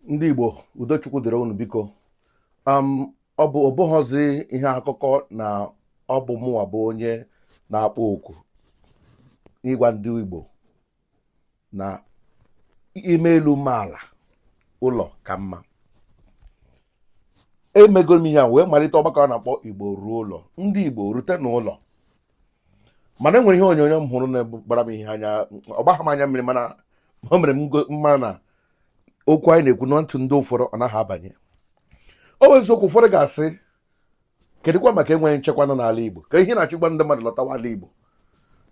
Ndị Igbo, udochukwu dịrị unu. Biko, ọ bụ ọbụghọzi ihe akụkọ na ọ bụ mụnwa bụ onye na-akpọ oku ịgwa ndị Igbo na ime elu ala ụlọ ka mma. Emegoro m ihe a wee malite ọgbakọ a na-akpọ Igbo Ruo Ụlọ. Ndị Igbo, rute n'ụlọ. Mana enwere ihe onyonyo m hụrụ na-gbara m ihe anya, ọ gbagha m anya mmiri, mana o mere m mma na okwu anyị na-ekwu na ntị ndị ụfọdụ ọ naghị abanye. O bụ eziokwu, ụfọdụ ga-asị, kedụkwa maka enweghị nchekwa nọ n'ala Igbo, ka ihe na-achịgba ndị mmadụ lọtawa ala Igbo?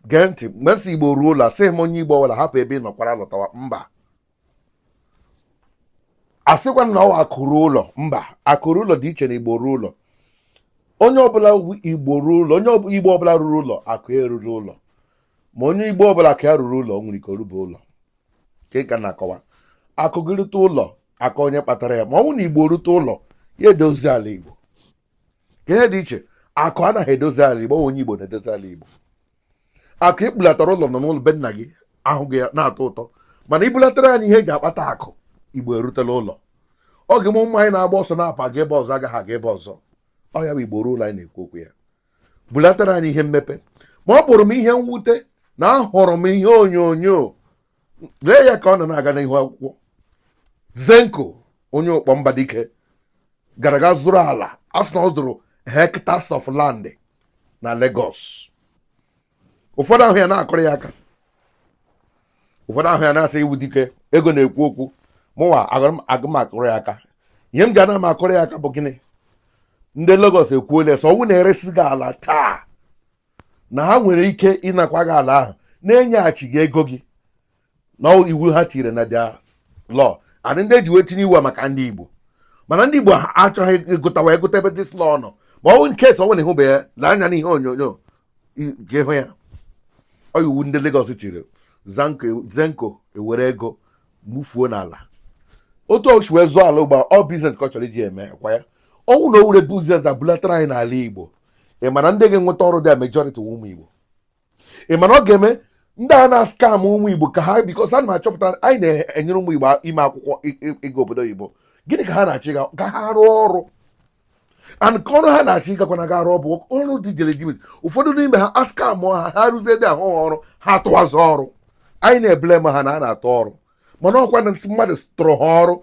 Gee ntị, mgbe m sị Igbo ruo ụlọ, asịghị m onye Igbo ọbụla hapụ ebe ị nọkwara lọtawa. Mba. Asịkwa na ọ akụ ruo ụlọ. Mba, akụ ruo ụlọ dị iche na Igbo ruo ụlọ. Onye ọbụla Igbo ruo ụlọ, onye Igbo ọbụla ruru ụlọ, akụ eruru ụlọ. Ma onye Igbo ọbụla ka ya ruru ụlọ, o nwere ike orube ụlọ. Ka ị ka na-akọwa, akụ gị rute ụlọ, aka onye kpatara ya. Ma ọ bụrụ na Igbo rute ụlọ, ya edozi ala Igbo. Ka ihe dị iche, akụ anaghị edozi ala Igbo, onye Igbo na-edozi ala Igbo. Akụ ikpulatara ụlọ nọ n'ụlọ be nna gị, ahụ gị na-atọ ụtọ, mana ibulatara anyị ihe eji akpata akụ, Igbo erutela ụlọ. Oge mụ ụmụ anyị na-agba ọsọ na-apụ aga ebe ọzọ, agaghị aga ebe ọzọ. Ọ ya bụ Igbo ruo ụlọ anyị na-ekwu okwu ya. Bulatara anyị ihe mmepe. Ma ọ bụrụ m ihe mwute na ahụrụ m ihe onyonyo, lee ya ka ọ nọ na-aga n'ihu akwụkwọ. Zenko, onye ụkpọ mba dike, gara ga zụrụ ala. A sị na ọ zụrụ hectares of land na Lagos. Ụfọdụ ahụ ya na-akụrụ ya aka, ụfọdụ ahụ ya na-asị iwu dike ego na-ekwu okwu. Mụnwa agụ m akụrụ ya aka. Ihe m ji ana m akụrụ ya aka bụ gịnị? Ndị Lagos ekwuola sọ ọnwụ na-eresi gị ala taa, na ha nwere ike ịnakwa gị ala ahụ na-enyeghachi gị ego gị, na iwu ha tiri na their law. And ndị eji wee tinye iwu a maka ndị Igbo, mana ndị Igbo achọghị ịgụtawa egụta ebe this law nọ. Ma ọ bụ nke ọ na ịhụbe ya, lee anya n'ihe onyonyo ga ịhụ ya. Ọ iwu ndị Lagos tiri. Zenko ewere ego mufuo n'ala. Otu o si wee zụọ ala ugbu a, ọ business ka ọ chọrọ iji eme kwa ya. Ọnwụ na o were business abulatara anyị n'ala Igbo, ị mana ndị ga-enweta ọrụ dị a, majority ụmụ Igbo. Ị mana ọ ga-eme ndị a na-scam ụmụ Igbo ka ha, because ana m achọpụta anyị na-enyere ụmụ Igbo ime akwụkwọ ịga obodo oyibo. Gịnị ka ha na-achọ ịga ka ha rụọ ọrụ? And ka ọrụ ha na-achọ ịgakwana ga arụ bụ ọrụ dị legitimate. Ụfọdụ n'ime ha, ascam ha, ha rụzie dị ahụ ọrụ, ha atụwazụ ọrụ. Anyị na-eblame ha na a na-atụ ọrụ, mana ọkwa na mmadụ tụrụ ha ọrụ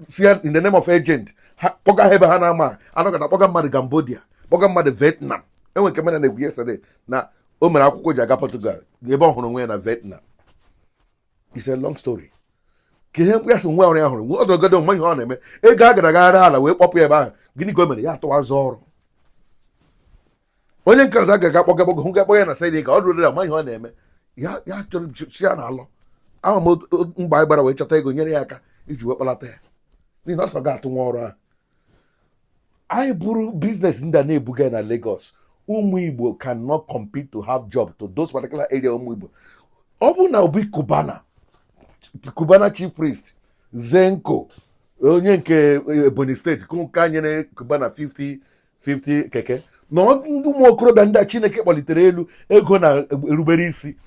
si in the name of agent, ha kpọga ha ebe ha na-ama anọgata, kpọga mmadụ Cambodia, kpọga mmadụ Vietnam. Enwere nke mere na-ekwu yesterday na o mere akwụkwọ ji aga Portugal, ebe ọ hụrụ onwe ya na Vietnam. It's a long story. Ka ihe ya si nwe ọrụ ya hụrụ ọdọgodo nwe ihe ọ na-eme, ego a gara gara ala wee kpọpụ ya ebe ahụ. Gịnị ka o mere? Ya atụwazụ ọrụ. Onye nke ọzọ agaghị akpọga kpọga hụ ga-akpọ ya na Senegal, ọ rụrụ ama ihe ọ na-eme ya, ya chọrọ si ya na-alọ ahụ m mgbe anyị gbara wee chọta ego nyere ya aka iji wee kpalata ya, n'ihi na ọsọ ga-atụ nwa ọrụ ahụ. Anyị bụrụ business ndị a na-ebuga na Lagos, ụmụ Igbo cannot compete to have job to those particular area. Ụmụ Igbo, ọ bụrụ na Obi Cubana, Cubana Chief Priest, Zenko, onye nke Ebonyi Steeti ka nyere Cubana 50 50 keke, na ndị ụmụ okorobịa ndị a Chineke kpọlitere elu ego na-erubere isi,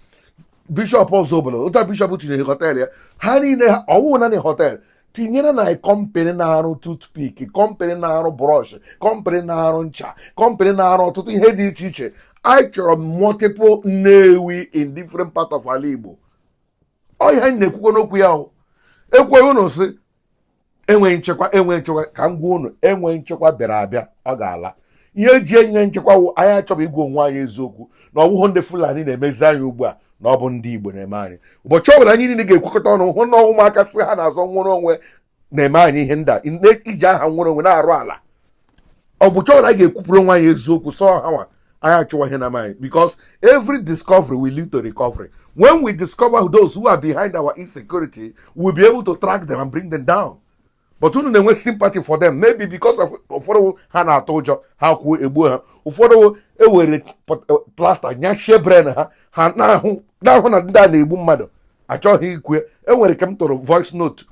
bishọp ọzọ obodo otu bishọp tinyere hotel ya, ha niile ọwụ naanị hotel tinyere na company na-arụ toothpick, company na-arụ brush, company na-arụ ncha, company na-arụ ọtụtụ ihe dị iche iche. Anyị chọrọ multiple Nnewi in different part of ala Igbo. Ọ ihe anyị na-ekwukwo n'okwu ya. Ahụ ekweghị unu sị enweghị nchekwa, enweghị nchekwa. Ka m gwa unu, enweghị nchekwa bịara abịa, ọ ga-ala. Ihe eji enye nchekwa wụ anyị achọbụ igwe onwe anyị eziokwu na ọbụghị ndị Fulani na-emezi anyị ugbu a, na ọ bụ ndị Igbo na-eme anyị. Ụbọchị ọbụla anyị niile ga-ekwekọta ọnụ hụ na ụmụaka sị ha na-azọ nwere onwe na-eme anyị ihe ndị a iji aha nwere onwe na-arụ ala, ọbụcha ọbụla anyị ga-ekwupụrụ onwe anyị eziokwu sọ ha nwa anyị achọwa ihe na anyị, because every discovery will lead to recovery. When we discover those who are behind our insecurity, we will be able to track them and bring them down. But unu na-enwe sympathy for them, maybe because of ụfọdụ ha na-atụ ụjọ ha kwuo egbuo ha, ụfọdụ ewere plaster nyachie brain ha, ha na-ahụ na ndị a na-egbu mmadụ achọghị ikwu. Enwere ka m tụrụ voice note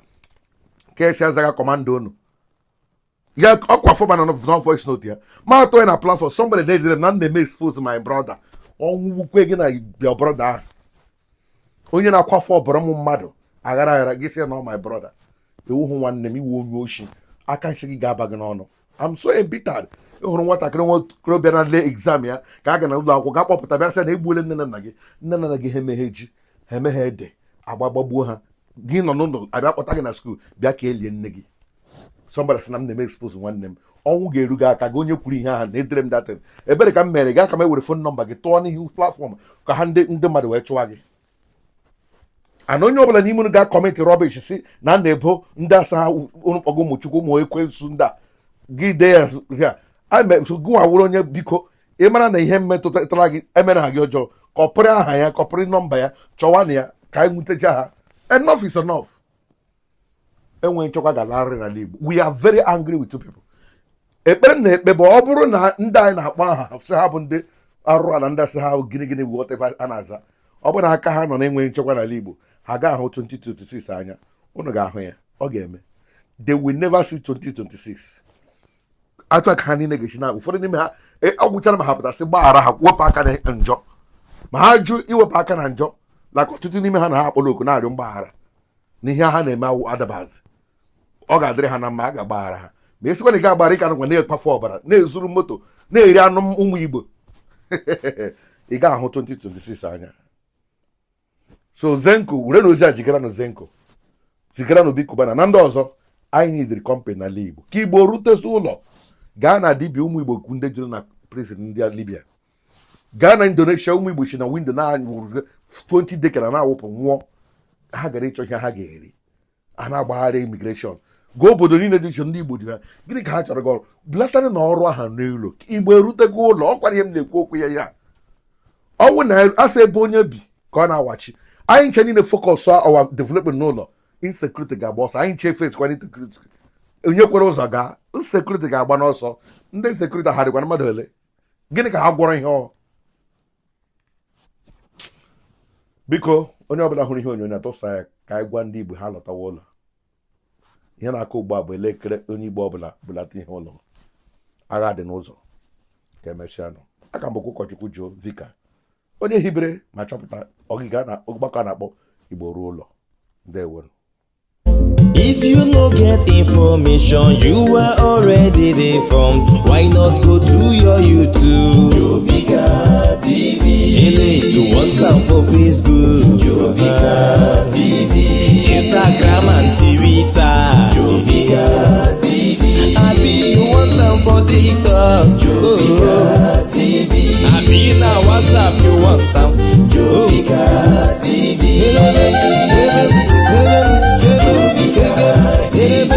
ka esi azaga commander unu ya ọkwa fọma na no voice note ya ma atụ ya na platform. Somebody na-edere m na m na-eme expose my brother. Ọnwụ wukwe gị na your brother ahụ, onye na-akwafe ọbara ụmụ mmadụ aghara aghara. Gị sị na ọ my brother. Ewuhụ nwanne m, iwu onye oshi, aka nsị gị ga-aba gị n'ọnụ. I'm so embittered. Ịhụrụ nwatakịrị nwokorobịa na lee exam ya ka a ga na ụlọ akwụkwọ ga kpọpụta, bịa sị na egbuole nne na nna gị. Nne na nna gị, ha emeghe ji, ha emeghe ede, agba gbagbuo ha. Gị nọ n'ụlọ, abịa kpọta gị na school, bịa ka elie nne gị. Somebody sị na m na-eme expose nwanne m. Ọnwụ ga-eru gị aka, gị onye kwuru ihe ahụ na edere m datin. Ebere ka m mere gị aka m ewere phone number gị tụọ n'ihu platform ka ha ndị mmadụ wee chụwa gị. Ana onye ọbụla n'ime unu ga-acomment rubbish si na a na-ebo ndị asa ha unu kpọgo ụmụ Chukwu, ụmụ ekwensu ndị a, gị dee ya ya gụnwa wụrụ onye. Biko, ị mara na ihe mmetụtara gị emere ha gị ọjọọ, kọpịrị aha ya, kọpịrị number ya, chọwa na ya ka anyị nwetacha ha. Enough is enough. Enweghị nchekwa ga-alarị n'ala Igbo. We are very angry with two people. Ekpere m na-ekpe bụ, ọ bụrụ na ndị anyị na-akpọ aha sị ha bụ ndị arụ ala, ndị asị ha bụ gịnị gịnị, whatever a na-aza, ọ bụrụ na aka ha nọ na-enweghị nchekwa n'ala Igbo, ha ga-ahụ 2026 anya. Unu ga-ahụ ya, ọ ga-eme. They will never see 2026. Atụ aka ha niile ga-esi na ụfọdụ n'ime ha ọ gwụchara ma ha pụtasị gbaghara ha, wepụ aka na njọ, ma ha jụ iwepụ aka na njọ. Laka ọtụtụ n'ime ha na ha akpọrọ oku na-arịọ mgbaghara na ihe ha na-eme awụ adabazi. Ọ ga-adịrị ha na mma, a ga-agbaghara ha. Ma esikwa na ị ga-agbara ịka nụkwa na-ekpafu ọbara, na-ezuru moto, na-eri anụ ụmụ Igbo, ị ga-ahụ 2026 anya. So Zenko were na ozi a jigara na Zenko, zigara na Obi Kubana na ndị ọzọ. Anyị nidiri company n'ala Igbo ka Igbo rutesi ụlọ. Gaa na dibia, ụmụ Igbo kwu ndị juru na prison ndị Libya. Gaa na Indonesia, ụmụ Igbo si na window na 20 dekara na-awụpụ nwụọ. Ha gara ịchọ ihe ha ga-eri, a na-agbagharị immigration gaa obodo niile dị iche ndị Igbo dị ha. Gịnị ka ha chọrọ gị ọrụ bulatara na ọrụ aha n'ụlọ? Igbo erutego ụlọ. Ọ kwara ihe m na-ekwu okwu ya ya ọnwụ na asị ebe onye bi ka ọ na-awachi. Anyị nche niile focus our development n'ụlọ, insecurity ga-agba ọsọ. Anyị nche face kwana insecurity, onye kwere ụzọ gaa, insecurity ga-agba n'ọsọ. Ndị insecurity ha dịkwana mmadụ ole? Gịnị ka ha gwọrọ ihe ọ? Biko, onye ọbụla hụrụ ihe onyonyo atụsa ya ka anyị gwa ndị Igbo ha lọtawa ụlọ. Ihe na-akụ ugbu a bụ elekere. Onye Igbo ọbụla bulata ihe ụlọ, agha dị n'ụzọ. Ka emesịa nụ. Aka m bụkwa ụkọchukwu Joe Vika, onye hibere ma chọpụta ọgịga na ọgbakọ a na-akpọ Igbo Ruo Ụlọ. Ndewonu. If you no get information, you are already deformed. Why not go to your YouTube? Jovika TV. Ele, you want am for Facebook? Jovika TV. Instagram and Twitter. Jovika TV. Abi you want am for TikTok? Jovika TV. Abi na WhatsApp you want am? Jovika TV. Jovika TV.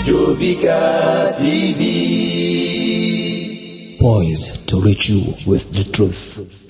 Jovika TV. Poised to reach you with the truth.